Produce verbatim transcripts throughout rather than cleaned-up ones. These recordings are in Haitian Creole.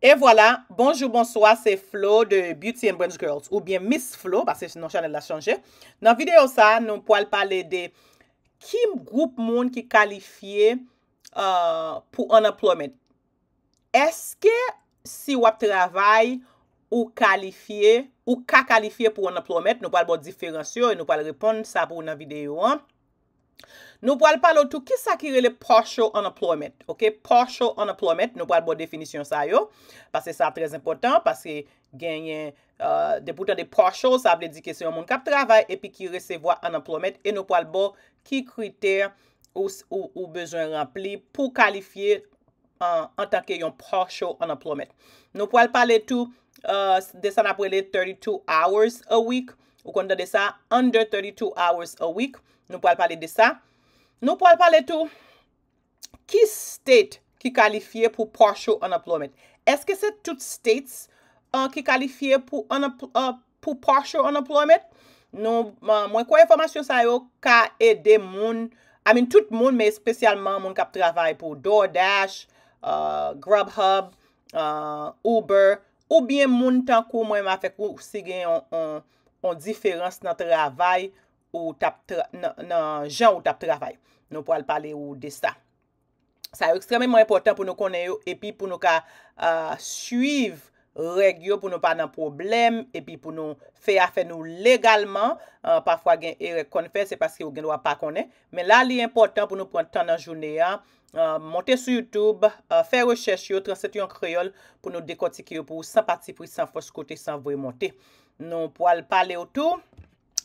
E vwala, bonjou, bonswa, se Flo de Beauty and Brains Girls, oubyen Miss Flo, paske non chanèl la chanje. Nan videyo sa, nou pral pale de ki gwoup moun ki kalifye uh, pou unemployment. Èske si w ap travay, ou kalifye, ou ka kalifye pou unemployment? Nou pral ba w diferans yo e nou pral reponn sa pou ou nan videyo an. Nou pral pale w tou kisa ki rele partial unemployment, ok? Partial unemployment, nou pral ba w definisyon sa yo, paske sa trè enpòtan, paske genyen, uh, depi w tande partial, sa vle di ke se yon moun k ap travay epi ki resevwa unemployment, e nou pral ba w ki kritè ou, ou, ou bezwen ranpli pou w kalifye an, antanke yon partial unemployment. Nou pral pale tou uh, de sa n ap rele thirty-two hours a week. Ou konn tande sa, under thirty-two hours a week. Nou pral pale de sa. Nou pral pale tou ki state ki kalifye pou partial unemployment. Èske se tout states uh, ki kalifye pou, uh, pou partial unemployment? Nou, uh, mwen kwè enfòmasyon sa yo ka ede moun, I mean, tout moun, men espesyalman moun k ap travay pou DoorDash, uh, Grubhub, uh, Uber, oubyen moun tankou mwen avèk ou, si gen yon, yon, yon diferans nan travay ou t ap tra, nan, nan jan ou t ap travay. Nou pral pale ou de sa. Sa yo ekstrèmeman enpòtan pou nou konnen yo epi pou nou ka uh, swiv règ yo pou nou pa nan pwoblèm epi pou nou fè afè nou legalman. Uh, pafwa gen erè k konn fè, se paske ou gen dwa pa konnen. Men la, li enpòtan pou nou pran tan nan jounen an, uh, monte sou YouTube, uh, fè rechèch yo, transkrip yo an kreyòl pou nou dekòtike yo pou ou san patipri, san fòs kote, san vre monte. Nou pral pale w tou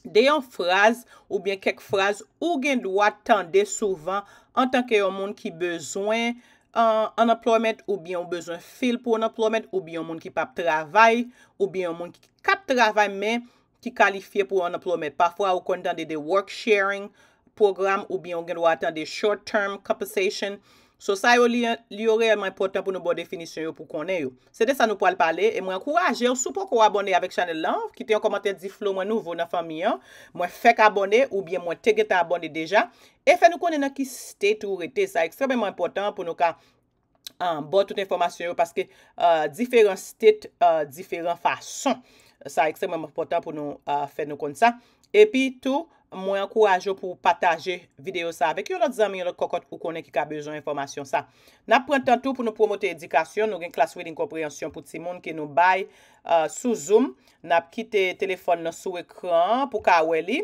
de yon fraz oubyen kèk fraz ou gen dwa tande souvan antanke yon moun ki bezwen uh, unemployment oubyen ou bezwen fil pou unemployment oubyen yon moun ki p ap travay oubyen yon moun ki k ap travay men ki kalifye pou unemployment. Pafwa ou konn tande de work sharing program oubyen ou gen dwa tande short term compensation. So sa yo li, li yo reyèlman enpòtan pou nou ba w definisyon yo pou konnen yo. Se de sa nou pral pale e mwen ankouraje w, si w poko abòne avèk chanèl lan, kite yon kòmantè, di Flo mwen nouvo nan fanmi an, mwen fèk abòne oubyen mwen te gentan abòne deja, e fè nou konnen nan ki state ou rete. Sa ekstrèmeman enpòtan pou nou ka uh, ba w tout enfòmasyon yo paske uh, diferan state, uh, diferan fason. Sa ekstrèmeman enpòtan pou nou uh, fè nou konn sa. Epi tou, mwen ankouraje w pou w pataje videyo sa avèk yon lòt zanmi, yon lòt kòkòt ou konnen ki ka bezwen enfòmasyon sa. N ap pran tan tou pou nou pwomote edikasyon. Nou gen klas reading konpreyansyon pou timoun ke nou bay uh, sou Zoom. N ap kite telefòn nan sou ekran an pou w ka wè li.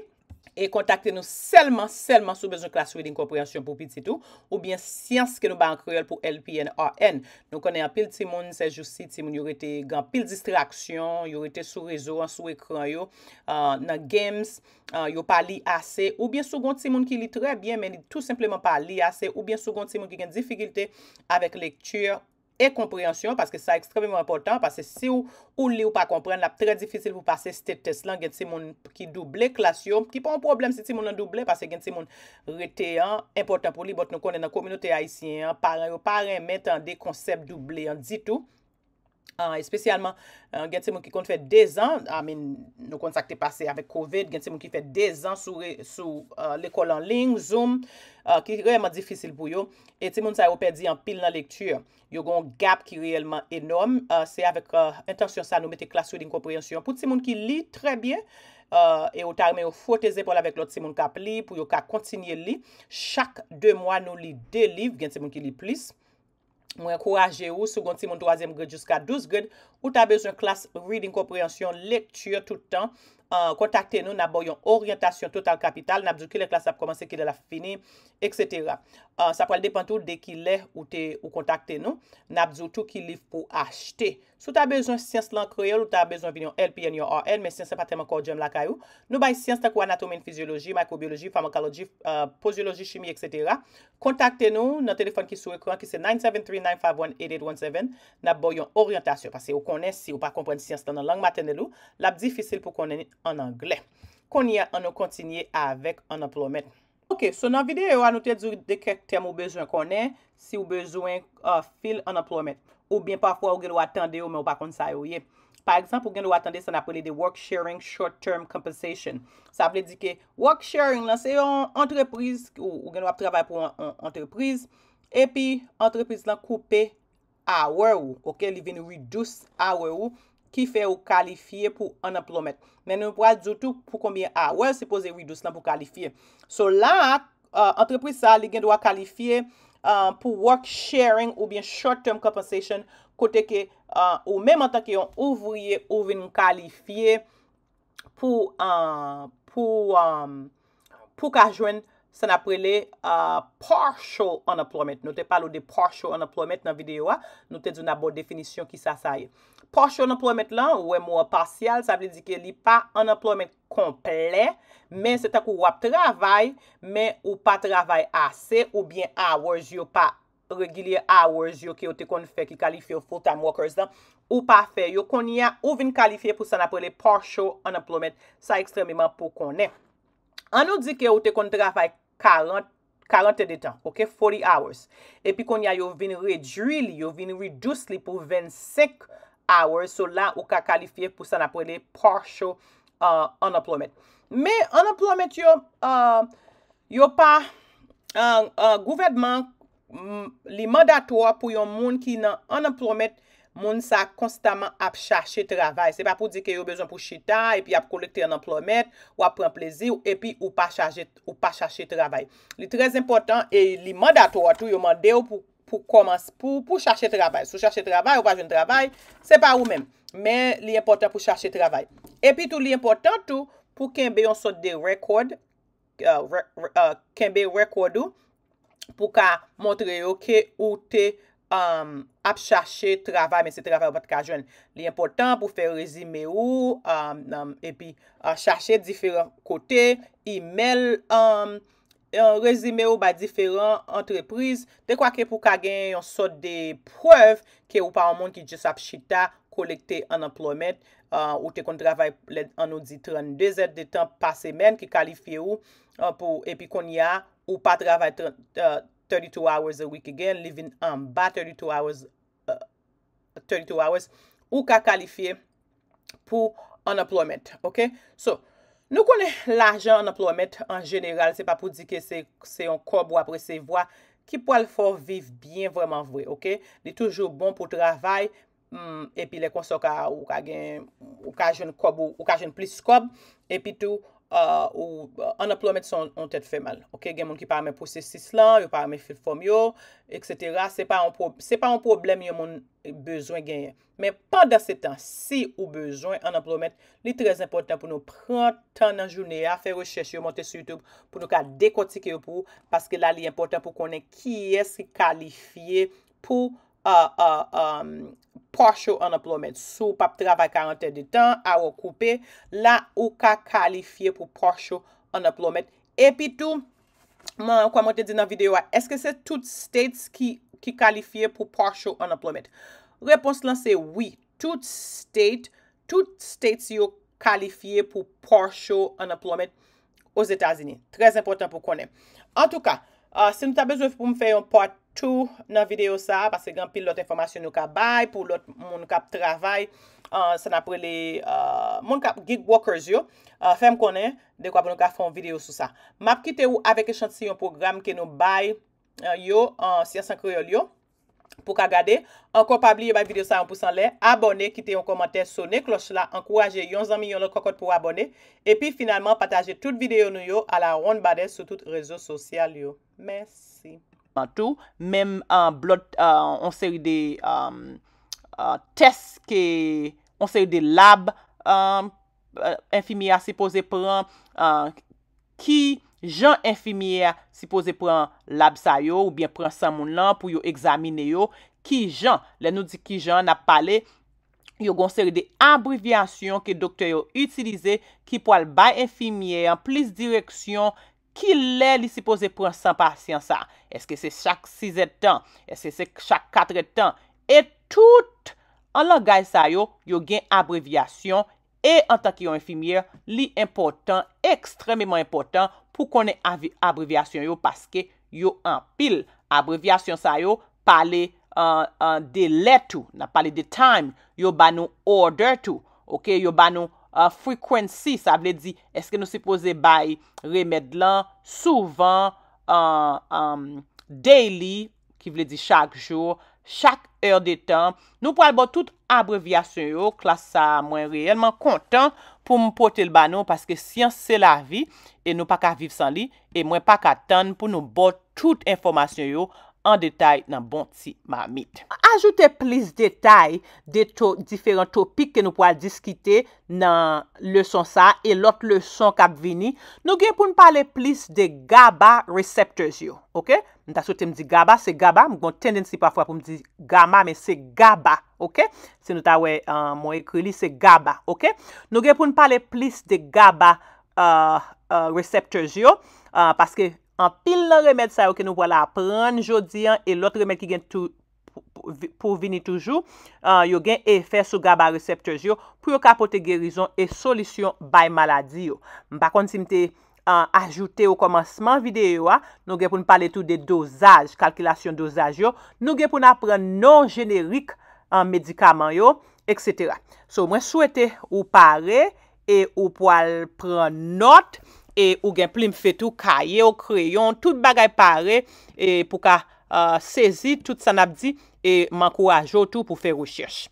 E kontakte nou sèlman, sèlman si w bezwen klas reading konpreyansyon pou pitit ou, oubyen syans ke nou bay an kreyòl pou L P N R N. Nou konnen anpil timoun, sèjousi, timoun yo rete, gen anpil distraksyon, yo rete sou rezo an, sou ekran yo, uh, nan games, uh, yo pa li ase, oubyen si w gen yon timoun ki li trè byen, men li tou senpleman pa li ase, oubyen si w gen yon timoun ki gen difikilte avèk lekti, e konpreyansyon, paske sa ekstrèmeman enpòtan, paske si w, ou li, ou pa konprann, l ap trè difisil pou pase state test lan. Gen timoun ki double klas yo, ki pa yon pwoblèm si timoun nan double, paske gen timoun rete an enpòtan pou li, but nou konnen nan kominote ayisyen an, paran yo pa renmen tande konsèp double an ditou. Uh, espesyalman, uh, gen timoun ki konn fè dezan, I mean, nou konn sa k te pase avèk covid, gen timoun ki fè dezan sou, sou uh, lekòl an liy, Zoom, uh, ki reyèlman difisil pou yo. E timoun sa yo pèdi anpil nan lekti. Yo gen yon gap ki reyèlman enòm. Uh, se avèk uh, entansyon sa nou mete klas reading konpreyansyon pou timoun ki li trè byen. Uh, e ou ta renmen yo fwote zepòl avèk lòt timoun k ap li pou yo ka kontinye li. Chak de mwa, nou li de liv. Gen timoun ki li plis. Mwen ankouraje ou, si w gen yon timoun twazyèm grade jiska douz grade, ou ta bezwen klas reading konpreyansyon, lekti tout tan, uh, kontakte nou, n ap ba w yon oryantasyon total kapital, n ap di w kilè klas la ap kòmanse, kilè l ap fini, etsetera. Uh, sa pral depann tou de kilè ou te ou kontakte nou. N ap di w tou ki liv pou w achte. Si w ta bezwen syans lan kreyòl, ou ta bezwen vin yon L P N, yon R N, men syans lan pa tèlman kòdjèm lakay ou. Nou bay syans tankou anatomi and fizyoloji, maykrobyoloji, famakoloji, uh, pozyoloji, chimi, etsetera. Kontakte nou nan telefòn ki sou ekran ki se nine seven three nine five one eight eight one seven. N ap ba w yon oryantasyon paske ou konnen si ou pa konprann syans lan nan lang matènèl ou, l ap difisil pou konnen li an anglè. Kounye a, ann nou kontinye avèk unemployment. Ok, so nan videyo a, nou te di w de kèk tèm ou bezwen konnen si w bezwen uh, fil unemployment. Oubyen pafwa ou gen dwa tande yo, men ou pa konn sa yo ye. Pa egzanp, ou gen dwa tande sa n ap rele de work sharing short term compensation. Sa vle di ke work sharing lan se yon antrepriz, ou, ou gen dwa ap travay pou yon antrepriz, epi antrepriz lan koupe hour ou, ok? Li vin reduce hour ou, ki fè ou kalifye pou unemployment. Men nou pral di w tou pou konbyen hour sipoze reduce lan pou kalifye. So la, uh, antrepriz sa, li gen dwa kalifye uh, pou work sharing oubyen short term compensation, kote ke uh, ou menm antanke yon ouvriye, ou vin kalifye pou, uh, pou, um, pou ka jwenn sa n ap rele uh, partial unemployment. Nou te pale w de partial unemployment nan videyo a. Nou te di w n ap ba w definisyon ki sa sa ye. Partial unemployment lan, ou wè mo an pasyal, sa vle di ke li pa unemployment konplè, men se tankou w ap travay, men ou pa travay ase, oubyen hours yo pa regilye, hours yo ke yo te konn fè ki kalifye yo full time workers lan, ou pa fè yo. Kounye a, ou vin kalifye pou sa n ap rele partial unemployment. Sa ekstrèmeman pou konnen. An nou di ke ou te konn travay karant, karant èdtan, ok, forty hours. Epi kounye a, yo vin redui li, yo vin reduce li pou vennsenk hours. So la, ou ka kalifye pou sa n ap rele partial uh, unemployment. Men unemployment yo, uh, yo pa, uh, uh, gouvènman, mm, li mandatwa pou yon moun ki nan unemployment, moun sa konstaman ap chache travay. Se pa pou di ke yo bezwen pou chita epi ap kolekte unemployment, w ap pran plezi w, epi ou pa chache, ou pa chache travay. Li trè enpòtan e li mandatwa tou, yo mande w pou, pou kòmans, pou, pou chache travay. Si w chache travay, ou pa jwenn travay, se pa ou menm. Men li enpòtan pou chache travay. Epi tou, li enpòtan tou pou kenbe yon sòt de record, uh, re, re, uh, kenbe record ou, pou ka montre yo ke ou te um, ap chache travay, men se travay ou pa t ka jwenn. Li enpòtan pou fè rezime ou, um, um, epi uh, chache diferan kote, email, um, uh, rezime ou bay diferan antrepriz, dekwa ke pou ka gen yon sòt de prèv ke ou pa yon moun ki just ap chita, kolekte unemployment, uh, ou te konn travay lè, an nou di trannde zèdtan pa semèn ki kalifye ou uh, pou, epi kounye a, ou pa travay trant, uh, thirty-two hours a week again, li vin anba thirty-two hours, uh, thirty-two hours, ou ka kalifye pou unemployment, ok? So, nou konnen lajan unemployment an jeneral, se pa pou di ke se, se yon kòb w ap resevwa ki pral fè w viv byen vrèman vre, ok? Li toujou bon pou travay, hmm, epi lè konsa w ka, ou ka gen, ou ka jwenn kòb, ou, ou ka jwenn plis kòb, epi tou, uh, ou, unemployment se yon, yon tèt fè mal, ok? Gen moun ki pa renmen pwosesis lan, yo pa renmen fill form yo, et cetera. Se pa yon pwo, se pa yon pwoblèm yon moun bezwen genyen. Men pandan se tan, si ou bezwen unemployment, li trè enpòtan pou nou pran tan nan jounen a, fè rechèch yo, monte sou YouTube pou nou ka dekòtike yo pou ou, paske la li enpòtan pou konnen kiyès ki kalifye pou uh, uh, um, partial unemployment. Si w p ap travay karant èdtan, a w koupe, la ou ka kalifye pou partial unemployment. Epi tou, mwen, kòm mwen te di nan videyo a, èske se tout states ki, ki kalifye pou partial unemployment? Repons lan se wi. Tout state, tout states yo kalifye pou partial unemployment Ozetazini. Trè enpòtan pou konnen. Antouka, uh, si nou ta bezwen pou m fè yon part two nan videyo sa a, paske gen anpil lòt enfòmasyon nou ka bay pou lòt moun k ap travay, uh, sa n ap rele uh, moun k ap gig workers yo, uh, fè m konnen, dekwa pou nou ka fè yon videyo sou sa. M ap kite ou avèk echantiyon pwogram ke nou bay uh, yo an Syans an Kreyòl yo. Pou ka gade. Ankò, pa bliye bay videyo sa yon pous anlè, abòne, kite yon kòmantè, sone klòch la, ankouraje yon zanmi, yon lòt kòkòt pou abòne. Epi finalman, pataje tout videyo nou yo a la ronn badè sou tout rezo sosyal yo. Mèsi. Tou, menm uh, blòt uh, on seri de um, uh, tès ke on seri de lab um, uh, enfimyè a sipoze pran uh, ki jan enfimyè a sipoze pran lab sa yo oubyen pran san moun lan pou yo egzamine yo, ki jan, lè nou di ki jan, n ap pale, yo gen yon seri de abrevyasyon ke doktè yo itilize ki pral bay enfimyè an plis direksyon ki lè li sipoze pran san pasyan sa. Èske se chak sizèdtan? Èske se chak katrèdtan? E tout an langaj sa yo, yo gen abrevyasyon E antanke yon enfimyè, li enpòtan, ekstrèmeman enpòtan pou konnen abrevyasyon yo paske yo anpil. Abrevyasyon sa yo pale de lè tou, n ap pale de time, yo ba nou order tou, ok, yo ba nou frequency, sa vle di èske nou sipoze bay remèd lan souvan, daily, ki vle di chak jou, chak è de tan. Nou pral ba w tout abrevyasyon yo. Klas sa a, mwen reyèlman kontan pou m pote l ba nou, paske syans se lavi e nou pa ka viv san li, e mwen pa ka tann pou nou ba w tout enfòmasyon yo an detay nan bon ti mamit. Ajoute plis detay de to, diferan topik ke nou pral diskite nan leson sa a e lòt leson k ap vini. Nou gen pou n pale plis de GABA receptors yo, oke? M ta swete m di GABA, se GABA, m gon tendensi pafwa pou m di GAMA, men se GABA, oke? Si nou ta wè, uh, mwen ekri li, se GABA, oke? Nou gen pou n pale plis de GABA, uh, uh, receptors yo, uh, paske anpil nan remèd sa yo ke nou pral aprann jodi an e lòt remèd ki gen tou, pou, pou, pou vini toujou, uh, yo gen efè sou GABA receptors yo pou yo ka pote gerizon e solisyon bay maladi yo. M pa konn si m te, uh, ajoute o kòmansman videyo a, nou gen pou n pale tou de dozaj, kalkilasyon dozaj yo, nou gen pou n aprann non jenerik, uh, medikaman yo, etsetera. So, mwen swete ou pare e ou pral pran nòt e ou gen plim fèt ou, kaye w, kreyon, tout bagay pare e pou ka, uh, sezi tout sa n ap di e m ankouraje w tou pou fè rechèch.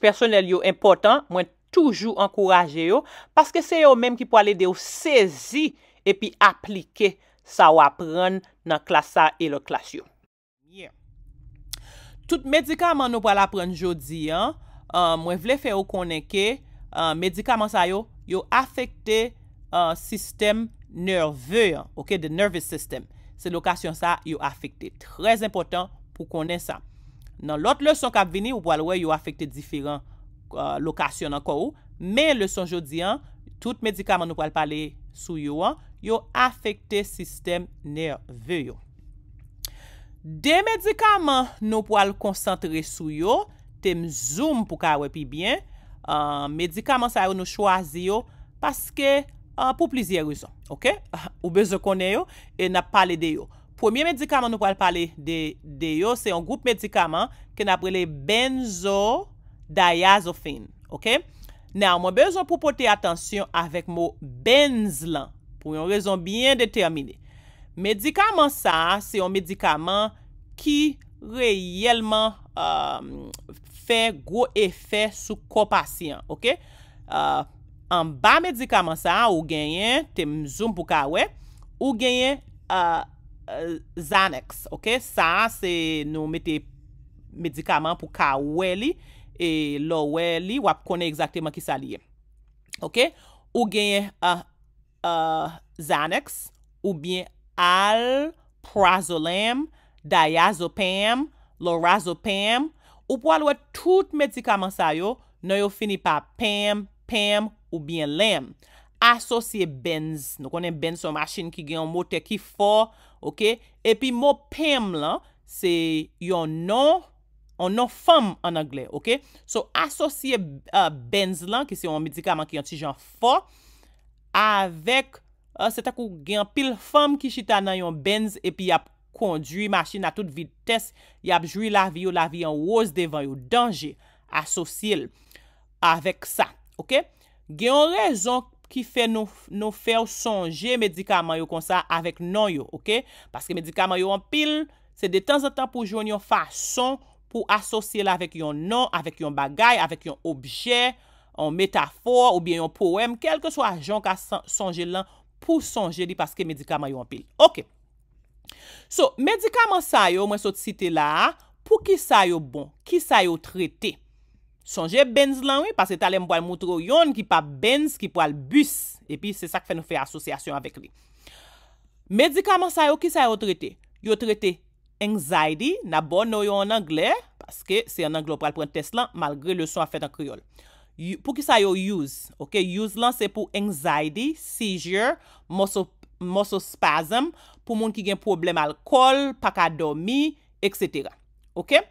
Pèsonèl yo enpòtan, mwen toujou ankouraje yo, paske se yo menm ki pral ede w sezi epi aplike sa w aprann nan klas sa e lòt klas yo. Yeah. Tout medikaman nou pral aprann jodi an, uh, mwen vle fè w konnen ke, uh, medikaman sa yo, yo afekte, uh, sistèm nève an, oke, the nervous system. Se lokasyon sa yo afekte. Trè enpòtan pou konnen sa. Nan lòt leson k ap vini, ou pral wè yo afekte diferan, uh, lokasyon nan kò ou. Men leson jodi an, tout medikaman nou pral pale sou yo an, yo afekte sistèm nève yo. De medikaman nou pral konsantre sou yo, te m zoom pou ka wè pi byen. Uh, medikaman sa yo nou chwazi yo paske, uh, pou plizyè rezon, oke? Ou bezwen konnen yo e n ap pale de yo. Premye medikaman nou pral pale de, de yo, se yon gwoup medikaman ke n ap rele benzodiazepine, oke? Now, mwen bezwen pou pote atansyon avèk mo benz lan, pou yon rezon byen detèmine. Medikaman sa a, se yon medikaman ki reyèlman, um, fè gwo efè sou kò pasyan, oke? Uh, anba medikaman sa a, ou genyen, te m zoom pou ka wè, ou genyen, uh, uh, Xanax, oke? Sa a, se nou mete medikaman pou ka wè li, e lè w wè li, w ap konnen egzakteman ki sa li ye. Oke? Ou genyen, uh, uh, Xanax, oubyen alprazolam, diazepam, lorazepam. Ou pral wè tout medikaman sa yo, non yo fini pa pam, pam, oubyen lam. Asosye benz. Nou konnen benz se yon machin ki gen yon motè ki fò, oke? Epi mo pam lan, se yon non, yon non fanm an anglè, oke? So, asosye, uh, benz lan, ki se yon medikaman ki yon ti jan fò, avèk, uh, se tankou gen anpil fanm ki chita nan yon benz epi y ap kondui machin a tout vitès, y ap jwi lavi yo, lavi an woz devan yo, danje, asosye l avèk sa, oke? Gen yon rezon ki fè nou, nou fè w sonje medikaman yo konsa avèk non yo, oke? Paske medikaman yo anpil, se detanzantan pou jwenn yon fason pou asosye l avèk yon non, avèk yon bagay, avèk yon objè, yon metafò, oubyen yon powèm, kèlkeswa jan w ka san-, sonje l lan, pou sonje li, paske medikaman yo anpil. Oke. So, medikaman sa yo, mwen sot site la a, poukisa yo bon? Kisa yo trete? Sonje benz lan, wi, paske talè m pral moutre w yonn ki pa benz, ki pral bis. Epi, se sa k fè nou fè asosyasyon avèk li. Medikaman sa yo, kisa yo trete? Yo trete anxiety, n ap ba w non yo an anglè, paske se an anglè w pral pran tès lan, malgre leson an fèt an kreyòl. Poukisa yo use? Oke, use lan se pou anxiety, seizure, muscle, muscle spasm, pou moun ki gen pwoblèm alkòl, pa ka dòmi, etsetera. Oke?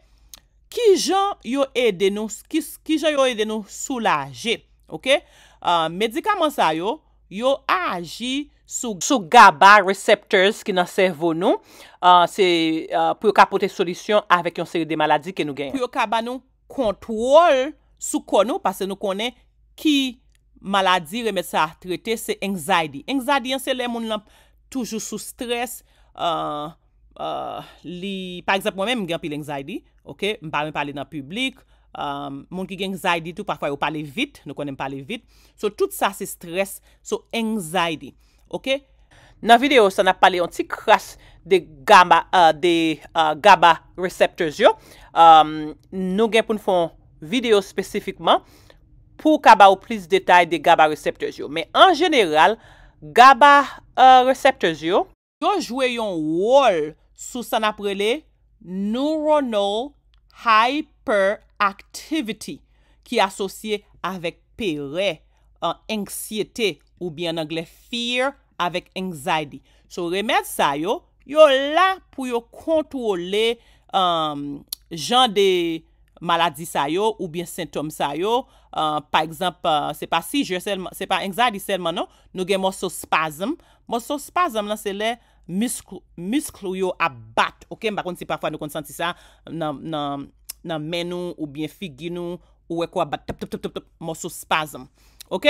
Kijan yo ede nou, ki, kijan yo ede nou soulaje? Oke? Ah, medikaman sa yo, yo aji sou, sou GABA receptors ki nan sèvo nou. Ah, se, ah, pou yo ka pote solisyon avèk yon seri de maladi ke nou genyen. Pou yo ka ba nou kontwòl sou kò nou, paske nou konnen ki maladi remèd sa a trete, se anxiety. Anxiety an, se lè moun lan toujou sou strès, ah, uh, li, pa egzanp, mwen menm, m gen anpil anxiety, ok? M pa renmen pale nan piblik. Um, moun ki gen anxiety tou, pafwa yo pale vit, nou konnen m pale vit. So, tout sa se stress, so anxiety, ok? Nan videyo sa, n ap pale yon ti kras de GABA, uh, de uh, GABA receptors yo. Um, nou gen pou n fè yon videyo espesifikman pou ka ba ou plis detay de GABA receptors yo. Men an jeneral, GABA uh, receptors yo, yo jwe yon wòl sou sa n ap rele neuronal hyperactivity ki asosye avèk perè, uh, anksyete, oubyen an anglè fear avèk anxiety. So, remèd sa yo, yo la pou yo kontwole um, jan de maladi sa yo oubyen sentòm sa yo. Uh, pa egzanp, uh, se pa sijè sèlman, se pa anxiety sèlman non. Nou gen muscle spasm. Muscle spasm lan se lè misk, misk ou yo ap bat. Ok, m pa konn si pafwa nou konn santi sa nan, nan, nan men nou oubyen figi nou, ou wè kò ap bat tap tap tap tap tap, muscle spasm. Ok?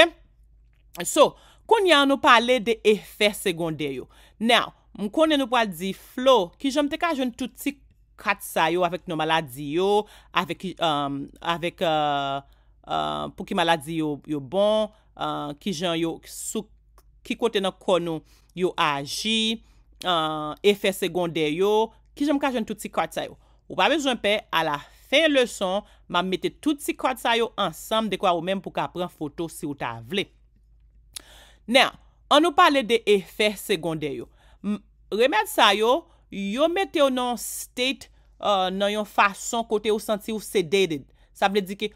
So, kounye a nou pale de efè segondè yo. Now, m konnen nou pral di, Flo, kijan m te ka jwenn tout ti kat sa yo avèk non maladi yo, avèk, um, avèk uh, uh, pou ki maladi yo, yo bon, uh, kijan yo, sou ki kote nan kò nou yo aji, uh, efè segondè yo, kijan m ka jwenn tout ti kat sa yo. Ou pa bezwen pè, alafen leson, m ap mete tout ti kat sa yo ansanm dekwa ou menm pou ka pran foto si ou ta vle. Now, ann nou pale de efè segondè yo. M, remèd sa yo, yo mete w nan yon state, uh, nan yon fason kote ou santi w sedated. Sa vle di ke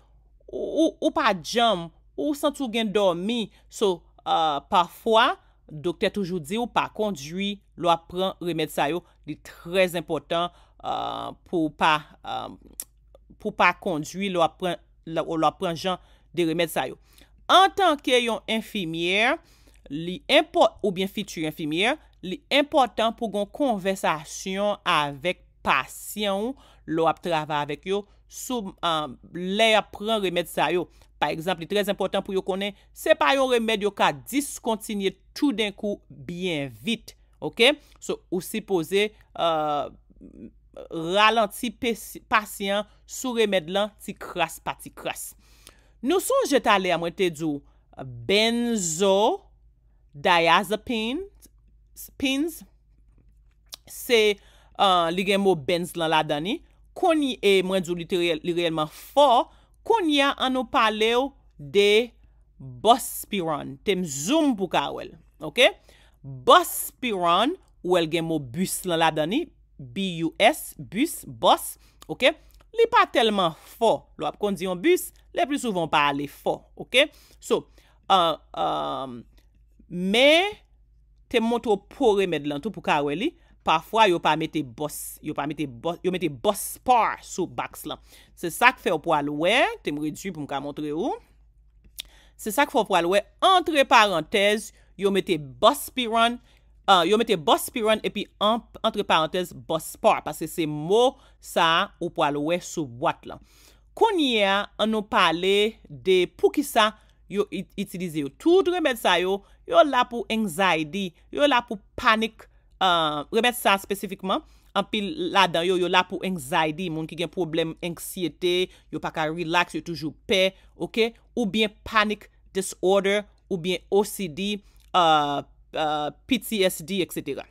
ou, ou, ou pa djanm, ou santi w gen dòmi. So, uh, pafwa, doktè toujou di w pa kondui lè w ap pran remèd sa yo. Li trè enpòtan uh, pou w pa, uh, pou w pa kondui lè w ap pran, lè w ap pran jan de remèd sa yo. Antanke yon enfimyè, li enpò, oubyen fiti enfimyè, li enpòtan pou gon konvèsasyon avèk pasyan w lè w ap travay avèk yo sou, uh, lè y ap pran remèd sa yo. Pa egzanp, li trè enpòtan pou yo konnen se pa yon remèd yo ka diskontinye toudenkou byen vit. Ok? So, ou sipoze uh, ralanti pesi, pasyan sou remèd lan ti kras pa ti kras. Nou sonje talè a mwen te di w benzodiazepines, pins, se uh, li gen mo benz lan ladan li. Konn e mwen di w li, te reyèl, li reyèlman fò. Kounye a, ann nou pale w de buspirone. Te m zoom pou ka wè l. Ok? Buspirone, ou wè l gen mo bus lan ladan li, B U S, bus, bus, ok? Li pa tèlman fò. Lè w ap kondi yon bis, le pli souvan w pa ale fò, ok? So, uh, um, men, te m montre w po remèd lan tou pou ka wè li. Pafwa, yo pa mete bòs, yo pa mete bòs, yo mete bòs par sou box lan. Se sa k fè w pral wè, te m redui pou m ka montre w. Se sa k fè w pral wè, antre parantèz, yo mete buspirone, uh, yo mete buspirone epi an, antre parantèz buspar, paske se mo sa a ou pral wè sou bwat lan. Kounye a, ann nou pale de poukisa yo i-, itilize yo. Tout remèd sa yo, yo la pou anxiety, yo la pou panik, uh, remèd sa espesifikman, anpil ladan yo, yo la pou anxiety, moun ki gen pwoblèm anksyete, yo pa ka relax, yo toujou pè, ok? Oubyen panic disorder, oubyen O C D, uh, uh, P T S D, et cetera.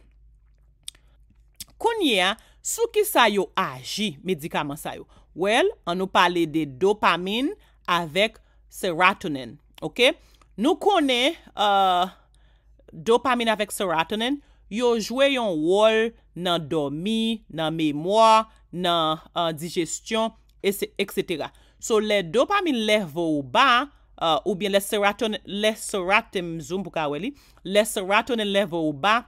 Kounye a, sou ki sa yo aji, medikaman sa yo? Well, ann nou pale de dopamine avèk serotonin, ok? Nou konnen, uh, dopamine avèk serotonin, yo jwe yon wòl nan dòmi, nan memwa, nan, uh, dijesyon, et cetera. So, lè dopamine level ou ba, uh, oubyen lè serotonin, lè serotonin, zoom pou ka wè li, lè serotonin level ou ba,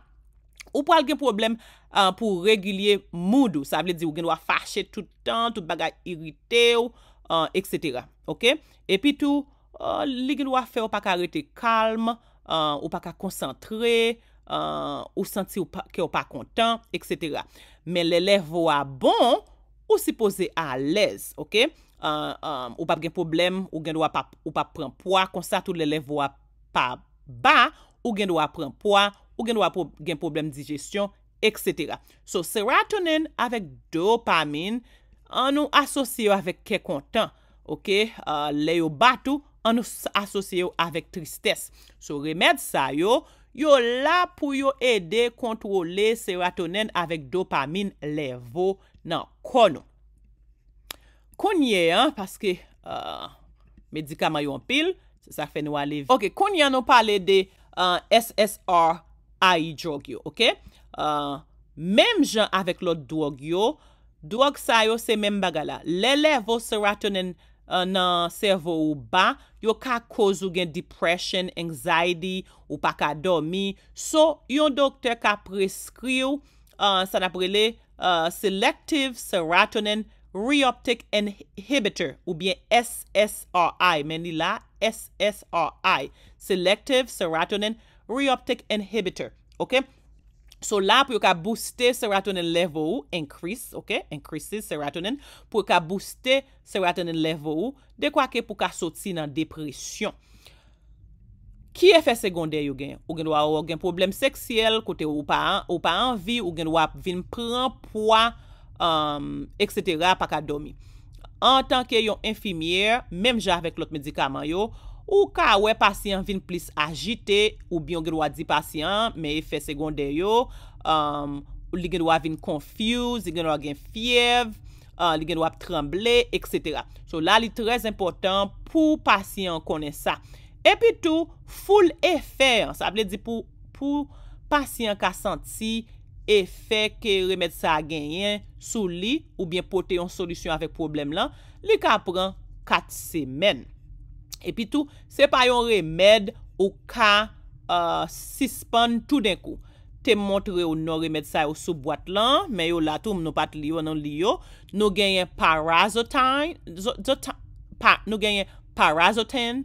ou pral gen pwoblèm, uh, pou regilye mood ou. Sa vle di ou gen dwa fache tout tan, tout bagay irite w, uh, et cetera. Ok? Epi tou, uh, li gen dwa fè w pa ka rete kalm, uh, ou pa ka konsantre, uh, ou santi w pa, ke w pa kontan, et cetera. Men lè level a bon, ou sipoze alèz, ok? Uh, um, ou p ap gen pwoblèm, ou gen dwa p ap, ou p ap pran pwa, konsa tou lè level a pa ba, ou gen dwa pran pwa, ou gen dwa pwo-, gen pwoblèm dijesyon, et cetera. So, serotonin avèk dopamin, an nou asosye yo avèk kè kontan, oke? Uh, lè yo bat ou, an nou asosye yo avèk tristès. So, remèd sa yo, yo la pou yo ede kontwole serotonin avèk dopamin level nan kò nou. Kounye a, paske uh, medikaman yo anpil, se sa k fè nou ale. Oke, kounye a nou pale de uh, S S R I drug yo, oke? Uh, menm jan avèk lòt dwòg yo, dwòg sa yo se menm bagay la. Lè level serotonin uh, nan sèvo ou ba, yo ka koz ou gen depression, anxiety, ou pa ka dòmi. So, yon doktè ka preskri w uh, sa n ap rele uh, selective serotonin reuptake inhibitor, oubyen S S R I, men li la, S S R I, selective serotonin reuptake inhibitor, oke? So la, pou yo ka booste serotonin level ou, increase, oke? Increases serotonin, pou yo ka booste serotonin level ou, dekwa ke pou ka soti nan depresyon. Ki efè segondè yo gen? Ou gen dwa gen pwoblèm seksyèl, kote ou pa, ou pa anvi, ou gen dwa vin pran pwa, um, et cetera, pa ka dòmi. Antanke yon enfimyè, menm jan avèk lòt medikaman yo, ou ka wè pasyan vin plis ajite, oubyen ou gen dwa di pasyan an, men efè segondè yo, um, li gen dwa vin confuse, li gen dwa gen fyèv, uh, li gen dwa ap tranble, et cetera. So la, li trè enpòtan pou pasyan an konnen sa. Epi tou, full efè an, sa vle di pou, pou pasyan ka santi efè ke remèd sa a genyen sou li, oubyen pote yon solisyon avèk pwoblèm lan, li ka pran kat semèn. Epi tou, se pa yon remèd ou ka uh, sispann toudenkou. Te montre w non remèd sa yo sou bwat lan, men yo la tou, nou pa t li yo, nou li yo. Nou genyen parazotine, zo- zota- pa- nou genyen parazotine,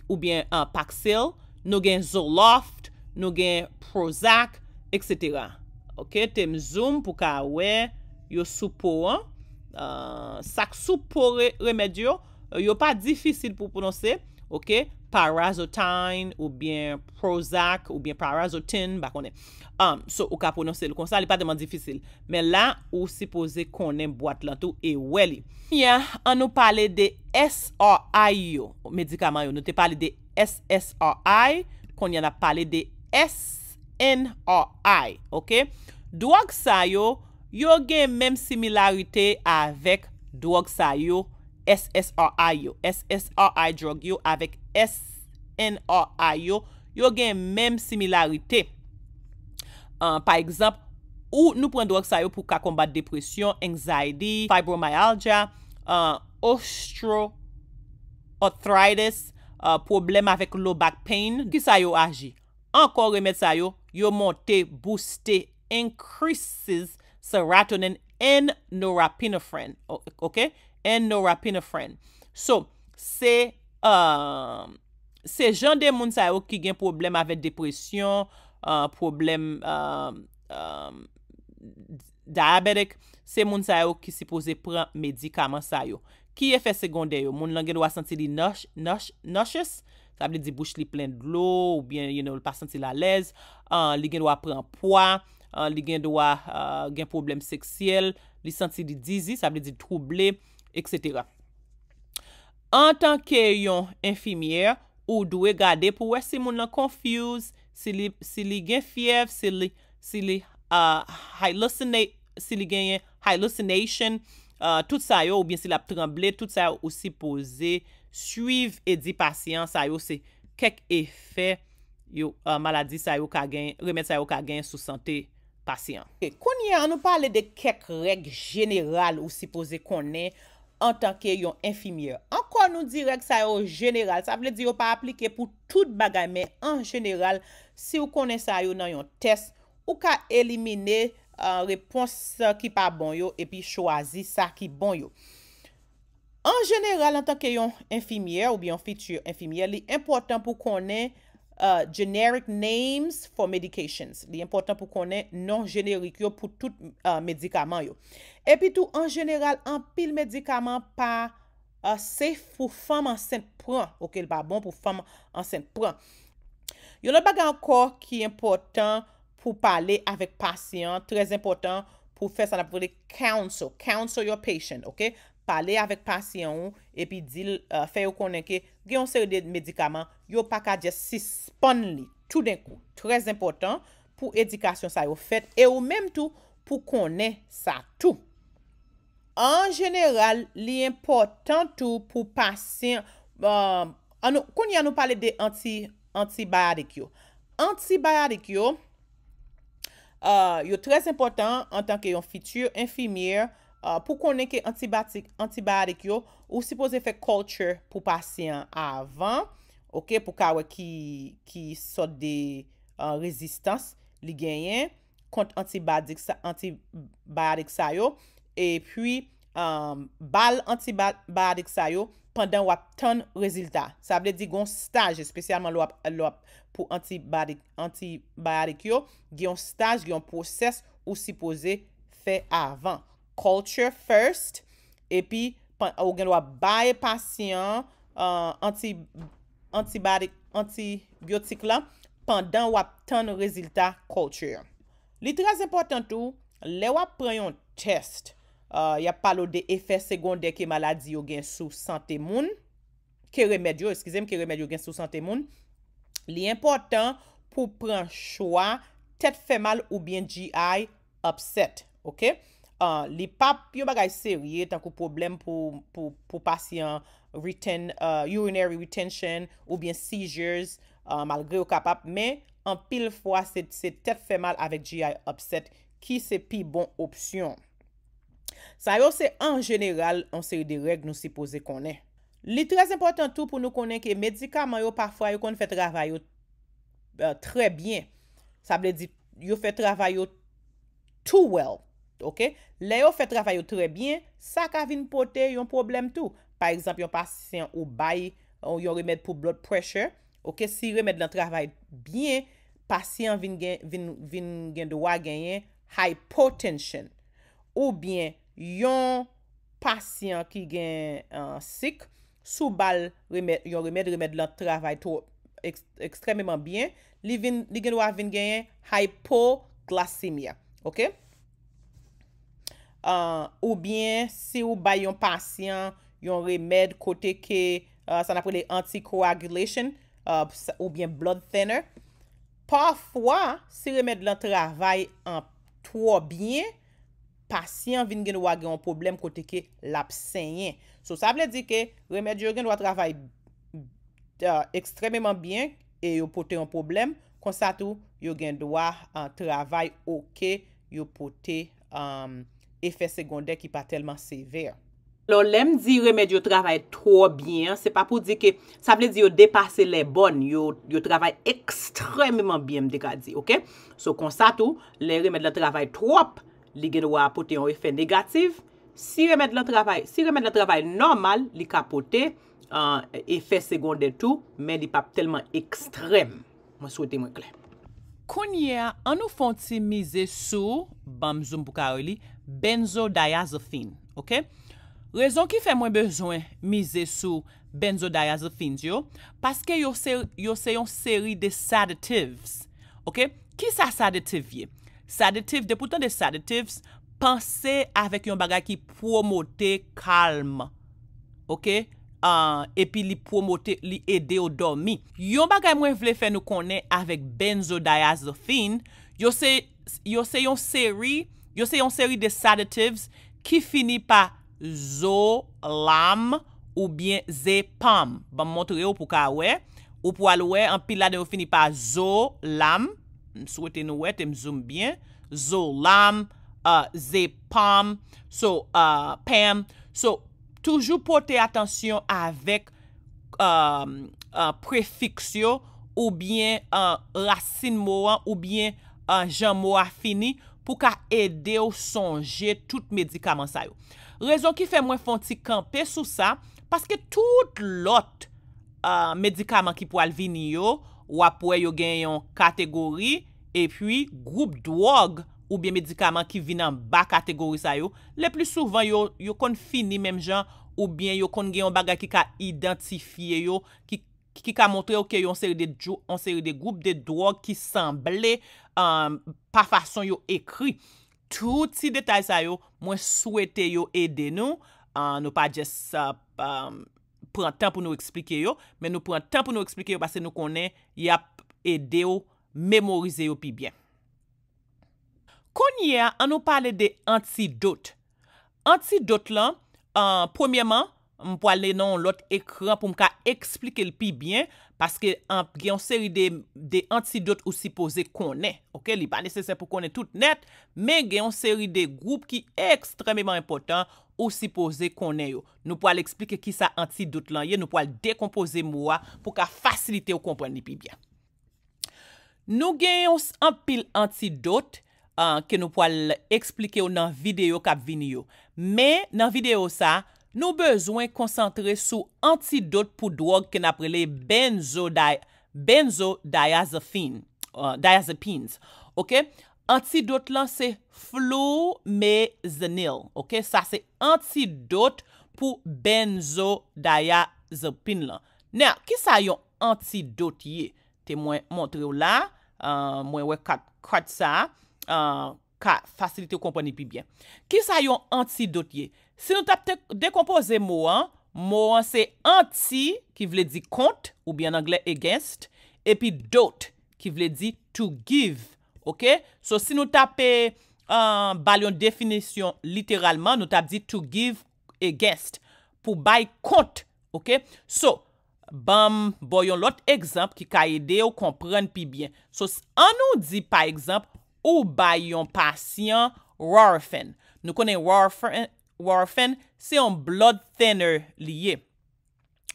oubyen uh, Paxil, nou gen Zoloft, nou gen Prozac, et cetera. Oke, te m zoom pou ka wè yo sou po an. Uh, sa k sou po re- remèd yo, yo pa difisil pou pwononse, oke? Parazotine, oubyen Prozac, oubyen Parazotine, m pa konnen. Um, so, ou ka pwononse l konsa, li pa tèlman difisil. Men la, ou sipoze konnen bwat lan tou e wè li. Kounye a, an nou pale de S R I yo, medikaman yo. Nou te pale de S S R I, kounye a n ap pale de S N R I, oke? Dwòg sa yo, yo gen menm similarite avèk dwòg sa yo, S S R I yo. S S R I drug yo avèk S N R I yo, yo gen menm similarite. Uh, pa egzanp, ou nou pran dwòg sa yo pou ka konbat depresyon, anxiety, fibromyalgia, uh, osteoarthritis, uh, pwoblèm avèk low back pain. Ki sa yo aji? Ankò remèd sa yo, yo monte, booste, increases serotonin and norepinephrine. O- Ok? And norepinephrine. So, se, um, se jan de moun sa yo ki gen pwoblèm avèk depresyon, uh, pwoblèm, um, um, diabetic, se moun sa yo ki sipoze pran medikaman sa yo. Ki efè segondè yo? Moun lan gen dwa santi li nauseous, sa vle di bouch li plen dlo, oubyen, you know, li pa santi l alèz, uh, li gen dwa pran pwa, uh, li gen dwa uh, gen pwoblèm seksyèl, li santi li dizi, sa vle di twouble, et cetera. Antanke yon enfimyè, ou dwe gade pou wè si moun lan confuse, si li, si li gen fyèv, si li, si li uh, hallucinate, si li genyen hallucination, uh, tout sa yo, oubyen si l ap tranble, tout sa yo ou sipoze swiv e di pasyan sa yo se kèk efè yo, uh, maladi sa yo ka gen, remèd sa yo ka gen sou sante pasyan. Ok, kounye a, an nou pale de kèk règ jeneral ou sipoze konnen antanke yon enfimyè. Ankò nou di règ sa yo jeneral, sa vle di yo pa aplike pou tout bagay, men an jeneral, si w konnen sa yo nan yon tès, ou ka elimine uh, repons ki pa bon yo epi chwazi sa ki bon yo. An jeneral, antanke yon enfimyè oubyen yon fiti enfimyè, li enpòtan pou konnen uh, generic names for medications. Li enpòtan pou konnen non jenerik yo pou tout uh, medikaman yo. Epi tou, an jeneral, anpil medikaman pa uh, safe pou fanm ansent pran. Ok, li pa bon pou fanm ansent pran. Yon lòt bagay ankò ki enpòtan pou pale avèk pasyan an, trè enpòtan pou fè sa n ap rele counsel, counsel your patient, ok? Pale avèk pasyan ou, epi di l, uh, fè yo konnen ke gen yon seri de medikaman, yo pa ka just sispann li toudenkou. Trè enpòtan pou edikasyon sa yo fèt, e ou menm tou pou konnen sa tou. An jeneral, li enpòtan tou pou pasyan, uh, annou, kounye a nou pale de anti, antibayotik yo. Antibayotik yo, uh, yo trè enpòtan antanke yon fiti enfimyè, uh, pou konnen ke antibayotik, antibayotik yo, ou sipoze fè culture pou pasyan avan, ok, pou ka wè ki, ki sòt de, uh, rezistans li genyen kont antibayotik sa, antibayotik sa yo, epi, um, ba l antibayotik sa yo pandan w ap tann rezilta. Sa vle di gon staj, espesyalman lè w ap, lè w ap pou antibayotik, antibayotik yo, gen yon staj, gen yon pwosès ou sipoze fè avan. Culture first, epi pan, ou gen dwa bay pasyan an, uh, anti, antibayotik, antibyotik la pandan w ap tann rezilta culture. Li trè enpòtan tou, lè w ap pran yon test, uh, y ap pale w de efè segondè ke maladi yo gen sou sante moun, ke remèd yo, eskize m, ke remèd yo gen sou sante moun, li enpòtan pou pran chwa tèt fè mal oubyen G I upset, ok? Uh, li p ap yon bagay serye, tankou pwoblèm pou, pou, pou pasyan retain, uh, urinary retention oubyen seizures, uh, malgre yo kapab, men anpil fwa se, se tèt fè mal avèk G I upset ki se pi bon opsyon. Sa yo se an jeneral yon seri de règ nou sipoze konnen. Li trè enpòtan tou pou nou konnen ke medikaman yo pafwa yo konn fè travay yo, uh, trè byen. Sa vle di yo fè travay yo too well, ok? Lè yo fè travay yo trè byen, sa ka vin pote yon pwoblèm tou. Pa egzanp, yon pasyan ou bay, uh, yon remèd pou blood pressure, ok? Si remèd lan travay byen, pasyan vin gen, vin, vin gen dwa genyen hypotension. Oubyen yon pasyan ki gen, uh, sik, si w ba l remèd, yon remèd, remèd lan travay twò, eks-, ekstrèmeman byen, li vin, li gen dwa vin genyen hypoglycemia, ok? Uh, oubyen si w bay yon pasyan yon remèd kote ke, uh, sa n ap rele anticoagulation, uh, sa, oubyen blood thinner, pafwa, si remèd lan travay an twò byen, pasyan vin gen dwa gen yon pwoblèm kote ke l ap senyen. So, sa vle di ke remèd yo gen dwa travay, uh, ekstrèmeman byen e yo pote yon pwoblèm. Konsa tou, yo gen dwa, uh, travay oke, yo pote, um, efè segondè ki pa tèlman sevè. Alò, lè m di remèd yo travay twò byen an, se pa pou di ke, sa vle di yo depase lè bòn, yo, yo travay ekstrèmeman byen, m te ka di, oke? So, konsa tou, lè remèd lan travay twòp, li gen dwa pote yon efè negatif. Si remèd lan travay, si remèd lan travay nòmal, li ka pote, uh, efè segondè tou, men li p ap tèlman ekstrèm. Mwen swete mwen klè. Kounye a, an nou fè yon ti mize sou, ban m zoom pou ka reli, benzodiazepine, oke? Rezon ki fè mwen bezwen mize sou benzodiazepines yo, paske yo se, yo se yon seri de sedatives, oke? Kisa sedative ye? Sedative, depi w tande sedatives, panse avèk yon bagay ki pwomote kalm, oke? Ah, epi li pwomote, li ede w dòmi. Yon bagay mwen vle fè nou konnen avèk benzodiazepine, yo se, yo se yon seri, yo se yon seri de sedatives ki fini pa zo, lam, oubyen zepam. Ban m montre w pou ka wè. Ou pral wè, anpil ladan yo fini pa zo, lam. M swete nou wè, te m zoom byen. Zo, lam, uh, zepam, so, uh, pam. So, toujou pote atansyon avèk, um, uh, prefiks yo, oubyen, uh, rasin mo an, oubyen, uh, jan mo a fini, pou ka ede w sonje tout medikaman sa yo. Rezon ki fè mwen fè yon ti kanpe sou sa, paske tout lòt, uh, medikaman ki pral vini yo, w ap wè yo gen yon kategori, epi gwoup dwòg oubyen medikaman ki vin anba kategori sa yo, le pli souvan yo, yo konn fini menm jan, oubyen yo konn gen yon bagay ki ka idantifye yo, ki ki ka montre w ke yon seri de, yon seri de gwoup de dwòg ki sanble, um, pa fason yo ekri. Tout ti detay sa yo, mwen swete yo ede nou. Uh, nou pa just uh, um, pran tan pou nou eksplike yo, men nou pran tan pou nou eksplike yo paske nou konnen y ap ede w memorize yo pi byen. Kounye a, an nou pale de antidot. Antidot lan, uh, premyèman, m pwale nan yon lòt ekran pou m ka eksplike l pi byen, paske an, gen yon seri de, de antidot ou sipoze konnen. Ok, li pa nesesè pou konnen tout nèt, men gen yon seri de gwoup ki ekstrèmeman enpòtan ou sipoze konnen yo. Nou pwale eksplike kisa antidot lan ye, nou pwale dekonpoze mo a pou ka fasilite w konprann li pi byen. Nou gen yon s- anpil antidot uh, ke nou pwal eksplike w nan videyo k ap vini yo. Men nan videyo sa, nou bezwen konsantre sou antidot pou dwòg ke n ap rele benzodi- benzodiazepine, uh, diazepines. Ok? Antidot lan se flumazenil. Ok? Sa se antidot pou benzodiazepine lan. Now, kisa yon antidot ye? Te mwen montre w la, uh, mwen wè kat, kat sa, uh, ka fasilite w konprann li pi byen. Kisa yon antidot ye? Si nou t ap dekonpoze mo an, mo an se anti, ki vle di kont, oubyen an anglè against, epi dot, ki vle di to give. Ok? So, si nou t ap uh, ba l yon definisyon literalman, nou t ap di to give against, pou bay kont. Ok? So, ban m ba w yon lòt egzanp ki ka ede w konprann pi byen. So, an nou di, pa egzanp, ou bay yon pasyan Nurofen. Nou konnen Nurofen, Nurofen se yon blood thinner li ye.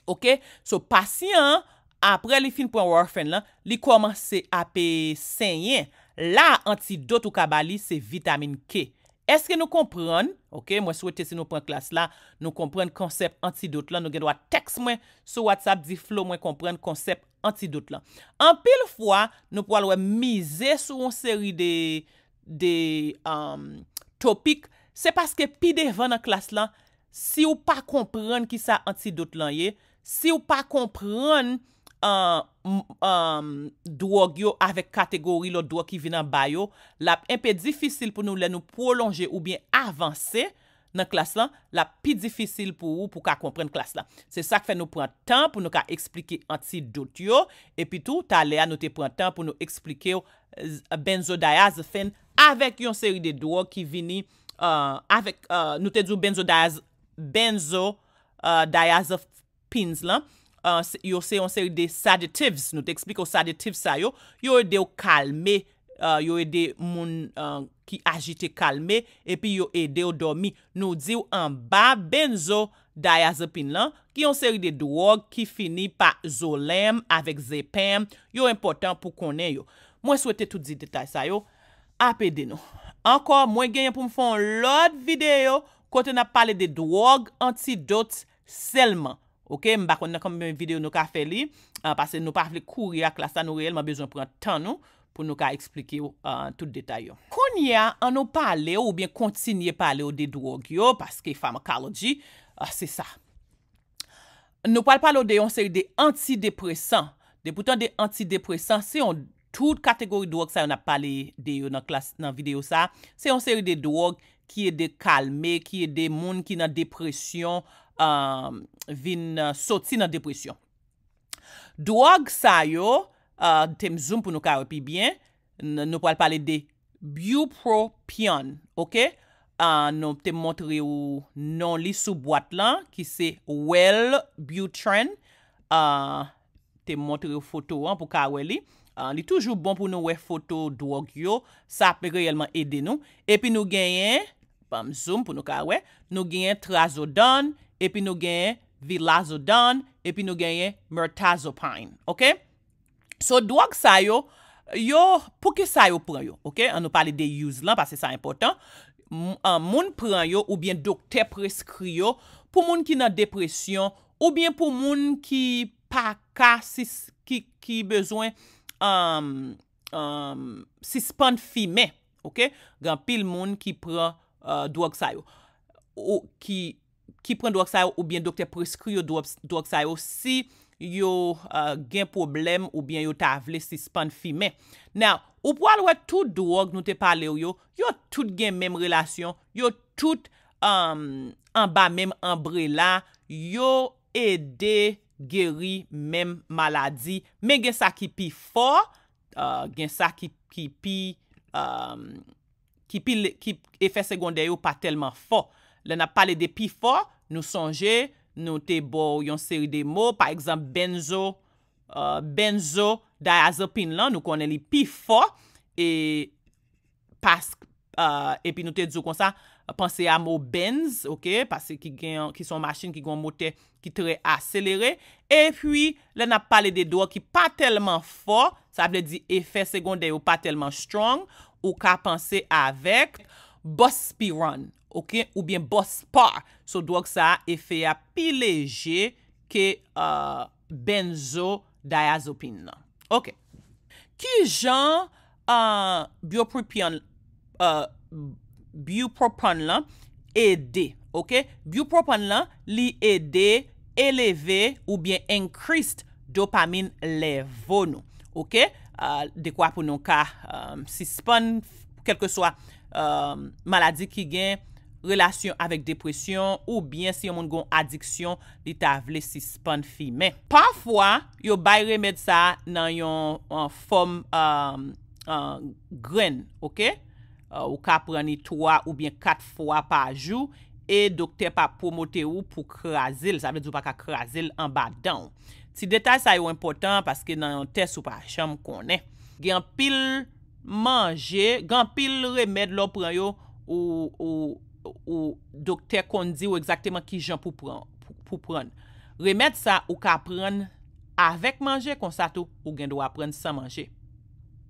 Ok? So, pasyan an, apre li fin pran Nurofen lan, li kòmanse ap senyen. La, antidot ou ka ba li, se vitamin K. Èske nou konprann? Ok, mwen swete si nou pran klas la, nou konprann konsèp antidot lan. Nou gen dwa tèks mwen sou WhatsApp, di Flo, mwen konprann konsèp antidot lan. Anpil fwa, nou pral wè mize sou yon seri de, de um, topik. Se paske pi devan nan klas lan, si w pa konprann kisa antidot lan ye, si w pa konprann uh, um, dwòg yo avèk kategori lòt dwòg ki vin anba yo, l ap enpe difisil pou nou lè nou pwolonje oubyen avanse nan klas lan, l ap pi difisil pou ou pou ka konprann klas lan. Se sa k fè nou pran tan pou nou ka eksplike antidot yo, epi tou, talè a nou te pran tan pou nou eksplike w benzodiazepine avèk yon seri de dwòg ki vini uh, avèk, uh, nou te di w benzodiaz, benzo, uh, diazepines lan, uh, yo se yon seri de sedatives. Nou te eksplike w sedatives sa yo, yo ede w kalme, uh, yo ede moun uh, ki ajite kalme, epi yo ede w dòmi. Nou di w anba benzodiazepine lan, ki yon seri de dwòg ki fini pa zolèm avèk zepèm, yo enpòtan pou konnen yo. Mwen swete tout di detay sa yo ap ede nou. Ankò, mwen genyen pou m fè yon lòt videyo kote n ap pale de dwòg antidot sèlman. Ok, m pa konn nan konbyen videyo nou ka fè li, uh, paske nou pa vle kouri a klas la, nou reyèlman bezwen pran tan nou pou nou ka eksplike w uh, tout detay yo. Kounye a, an nou pale w oubyen kontinye pale w de dwòg yo, paske pharmacology, uh, se sa. Nou pral pale w de yon seri de antidepresan. Depi w tande antidepresan, se yon tout kategori dwòg sa yo n ap pale de yo nan klas, nan videyo sa. Se yon seri de dwòg ki ede kalme, ki ede moun ki nan depresyon um, vin uh, soti nan depresyon. Dwòg sa yo, uh, te m zoom pou nou ka wè pi byen, n- nou pral pale de bupropion, ok? Uh, nou te montre w non li sou bwat lan, ki se Wellbutrin. Uh, te montre w foto an pou ka wè li. Uh, li toujou bon pou nou wè foto dwòg yo. Sa ap reyèlman ede nou. Epi nou genyen, ban m zoom pou nou ka wè, nou genyen trazodone, epi nou genyen vilazodone, epi nou genyen mirtazapine. Ok? So, dwòg sa yo, yo, poukisa yo pran yo? Ok? An nou pale de use lan, paske sa enpòtan. M- an, moun pran yo oubyen doktè preskri yo pou moun ki nan depresyon oubyen pou moun ki pa ka sis, ki, ki bezwen um, um, sispann fimen. Ok? Gen anpil moun ki pran uh, dwòg sa yo. Ou ki, ki pran dwòg sa yo oubyen doktè preskri yo dwòg, dwòg sa yo si yo uh, gen pwoblèm oubyen yo ta vle sispann fimen. Now, ou pral wè tout dwòg nou te pale w yo, yo tout gen menm relasyon, yo tout um, anba menm anbrela, yo ede geri menm maladi, men gen sa ki pi fò, uh, gen sa ki, ki pi um, ki pi ki efè segondè yo pa tèlman fò. Lè n ap pale de pi fò, nou sonje, nou te ba w yon seri de mo, pa egzanp, benzo, uh, benzodiazepine lan, nou konnen li pi fò, e pas, uh, epi nou te di w konsa, panse a mo Benz, ok, paske ki gen, ki se yon machin ki gen yon motè ki trè aselere. Epi, lè n ap pale de dwòg ki pa tèlman fò, sa vle di efè segondè yo pa tèlman strong, ou ka panse avèk buspirone, ok, oubyen buspar. So, dwòg sa a, efè a pi leje ke uh, benzodiazepine nan. Ok. Ki jan uh, bupropion, uh, bupropion lan ede, ok? Bupropion lan, li ede eleve oubyen increase dopamine level nou, ok? Uh, dekwa pou nou ka um, sispann, kèlkeswa um, maladi ki gen relasyon avèk depresyon, oubyen si yon moun gen adiksyon, li ta vle sispann fimen. Pafwa, yo bay remèd sa a nan yon, yon fòm um, uh, grenn, ok? Uh, ou ka pran li twa oubyen kat fwa pa jou, e doktè pa pwomote ou pou kraze l, sa vle di ou pa ka kraze l anba dan w. Ti detay sa yo enpòtan paske nan yon tès ou pa janm konnen. Gen anpil manje, gen anpil remèd lè w pran yo, ou, ou, ou doktè konn di w egzakteman ki jan pou pran, pou, pou pran. Remèd sa, ou ka pran avèk manje, konsa tou, ou gen dwa pran san manje.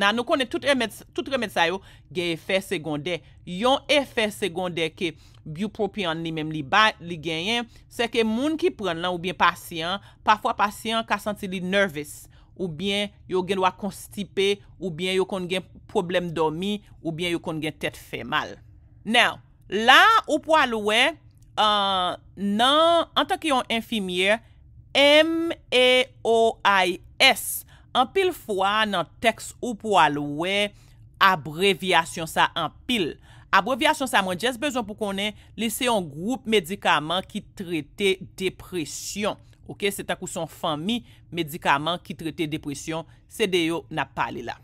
Nan, nou konnen tout remèd, tout remèd sa yo gen efè segondè. Yon efè segondè ke bupropion li menm li ba, li genyen, se ke moun ki pran l lan oubyen pasyan, pafwa pasyan ka santi li nervous, oubyen yo gen dwa konstipe, oubyen yo konn gen pwoblèm dòmi, oubyen yo konn gen tèt fè mal. Now, la ou pral wè uh, nan, antanke yon enfimyè, M A O I S, anpil fwa nan tèks ou pral wè abrevyasyon sa anpil. Abrevyasyon sa, mwen just bezwen pou konnen, li se yon gwoup medikaman ki trete depresyon. Ok, se tankou se yon fanmi medikaman ki trete depresyon, se de yo n ap pale la.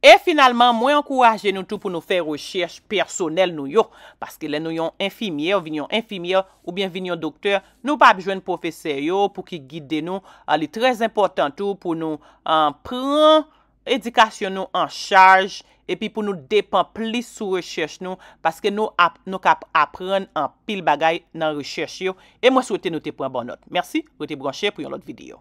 E finalman, mwen ankouraje nou tou pou nou fè rechèch pèsonèl nou yo, paske lè nou yon enfimyè, vin yon enfimyè, oubyen vin yon doktè, nou p ap jwenn pwofesè yo pou ki gide nou. Ah, li trè enpòtan tou pou nou ah, pran edikasyon nou an chaj, epi pou nou depann plis sou rechèch nou, paske nou ap, nou k ap aprann anpil bagay nan rechèch yo, e mwen swete nou te pran bon nòt. Mèsi, rete branche pou yon lòt videyo.